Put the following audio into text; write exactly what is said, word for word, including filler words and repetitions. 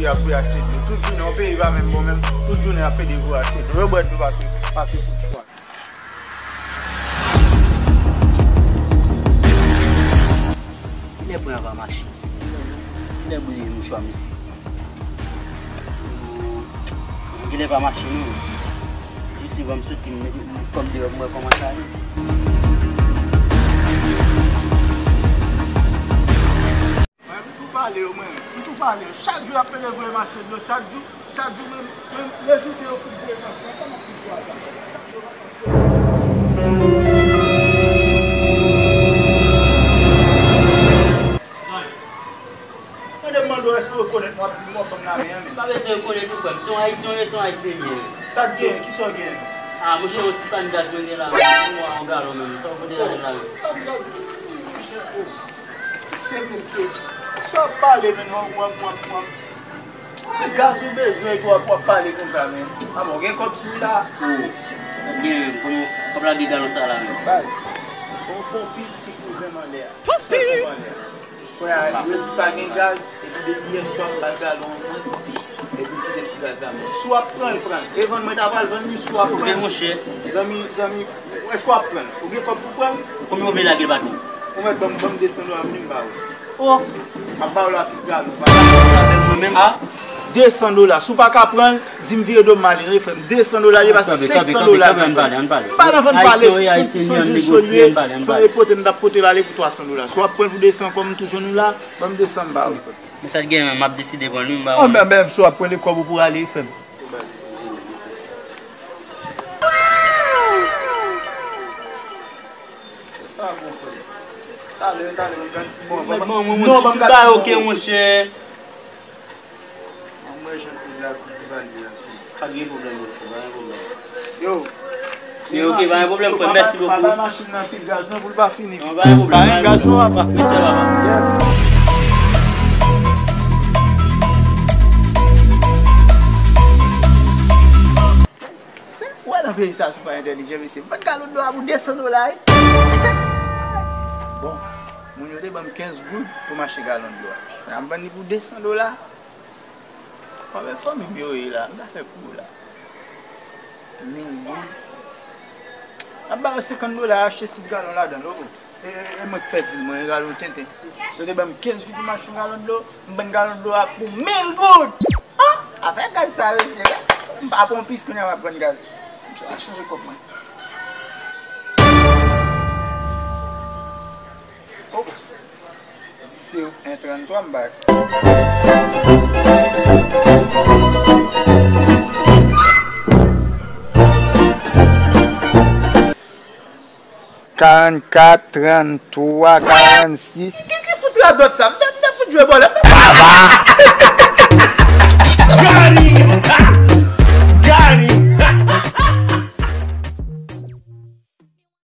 Y ap vwe achte dlo. Tout jounen, yon peyi pa menm bon menm. Tout jounen, y ap pede vwe achte dlo. Yo bwè dlo pase, pase kout swa. Kilè bwè an va mache, mesye? Kilè bwè mouchwa, mesye? Kilè pa mache, non. Jis si ban m soti, m mete kòb deyò, m wè kòman sa ye. Mwen, m tou pale yo, mwen. M tou pale yo. Chak jou y ap pede voye mache dlo, chak jou, chak jou, men, men, rezoute yo fout voye mache dlo. Kòman fout vwa sa? Tande m mande w, èske w rekonèt mwen? W ap di m w ap ban m lamen an, men. Pa bezwen rekonèt ou, frè m. Se yon Ayisyen w ye, se yon Ayisyen m ye. Sa k gen? Kisa w gen? Ah, monchè, yon ti pàn gaz mwen gen la, menm. Yon mwa yon galon, menm. Sa w pote la menm la, menm. Pàn gaz, monchè, oh. Se mesye. Sa w ap pale, menm, w ap, w ap, w ap, w ap. Gaz ou bezwen epi w ap, w ap pale konsa, men. Ah bon, gen kòb sou ou la? Oh, sa gen, men, kòb la gen galon sa la, men. Baz, se yon ponpis ki kouzen m anlè a. Sèl ponp anlè a. Kounye a, yo di pa gen gaz, epi depi yè swa m bay galon an mwen, epi m kite ti gaz la, men. Si w ap pran l, pran l. E vann mwen ta pral vann li, si w ap pran l. Silvouplè, monchè. Zanmi, zanmi, èske w ap pran l? Ou gen kòb pou pran l? Konbyen w vle lage l, patwon? Ou mèt ban m, ban m de san dola pou li, m ba ou. Oh! M ap ba w la tout galon. Avèk mwen menm? Ah, de san dola. Si w pa ka pran l, di m vire do m ale, tande frè m. De san dola, li pa senk san dola. Kanpe, kanpe, kanpe, ann pale, ann pale. M pa nan vann pale, se yon ti, se yon ti choliye, se yon epote m t ap pote l ale pou twa san dola. Si w ap pran l pou de san, kòm m toujou nou la, ban m de san m ba ou. Men sa l gen, m ap deside pran l, wi, m ba ou. Oh, men, men, si w ap pran l, e kòb ou pou ale, frè m. Sa bon, frè. Talè, talè, mwen pran ti bon. Mwen, mwen, mwen, non, ban m gade ti bon. Ba, ok, monchè. Mwen, mwen, jan pou la, pou ti valye la. Pa gen pwoblèm, monchè, pa gen pwoblèm. Yo. Yo, ok, pa gen pwoblèm, frè, mèsi bokou. Pa bay machin nan pil gaz, non, pou l pa fini. Non, pa gen pwoblèm, pa gen pwoblèm. Gaz, non, papa. Respè, papa. Yeah. Se, ou wè nan peyi sa, si w pa entèlijan, mesye, vann galon dlo a pou de san dola, wi. Bon, moun yo te ban m kenz goud pou m achte galon dlo a. N ap vann li pou de san dola. Kòman fanmi m yo ye la, m ta fè pou yo la. Mil goud. M ap ba yo senkant dola, achte sis galon ladan l, oh. E, e, e mwen k fè dil, mwen, e galon tenten. Yo te ban m kenz goud pou m achte yon galon dlo, m vann galon dlo a pou mil goud! Ah! Afè gaz sa, mesye, m pa pran pis kounye a m ap vann gaz. M chanje kòb mwen. Oh! Se en tranntwa m bay. Karannkat, tranntwa, karannsis. Ki, ki fout radòt sa? M t ap, m t ap fout jwe bòlèt. Papa!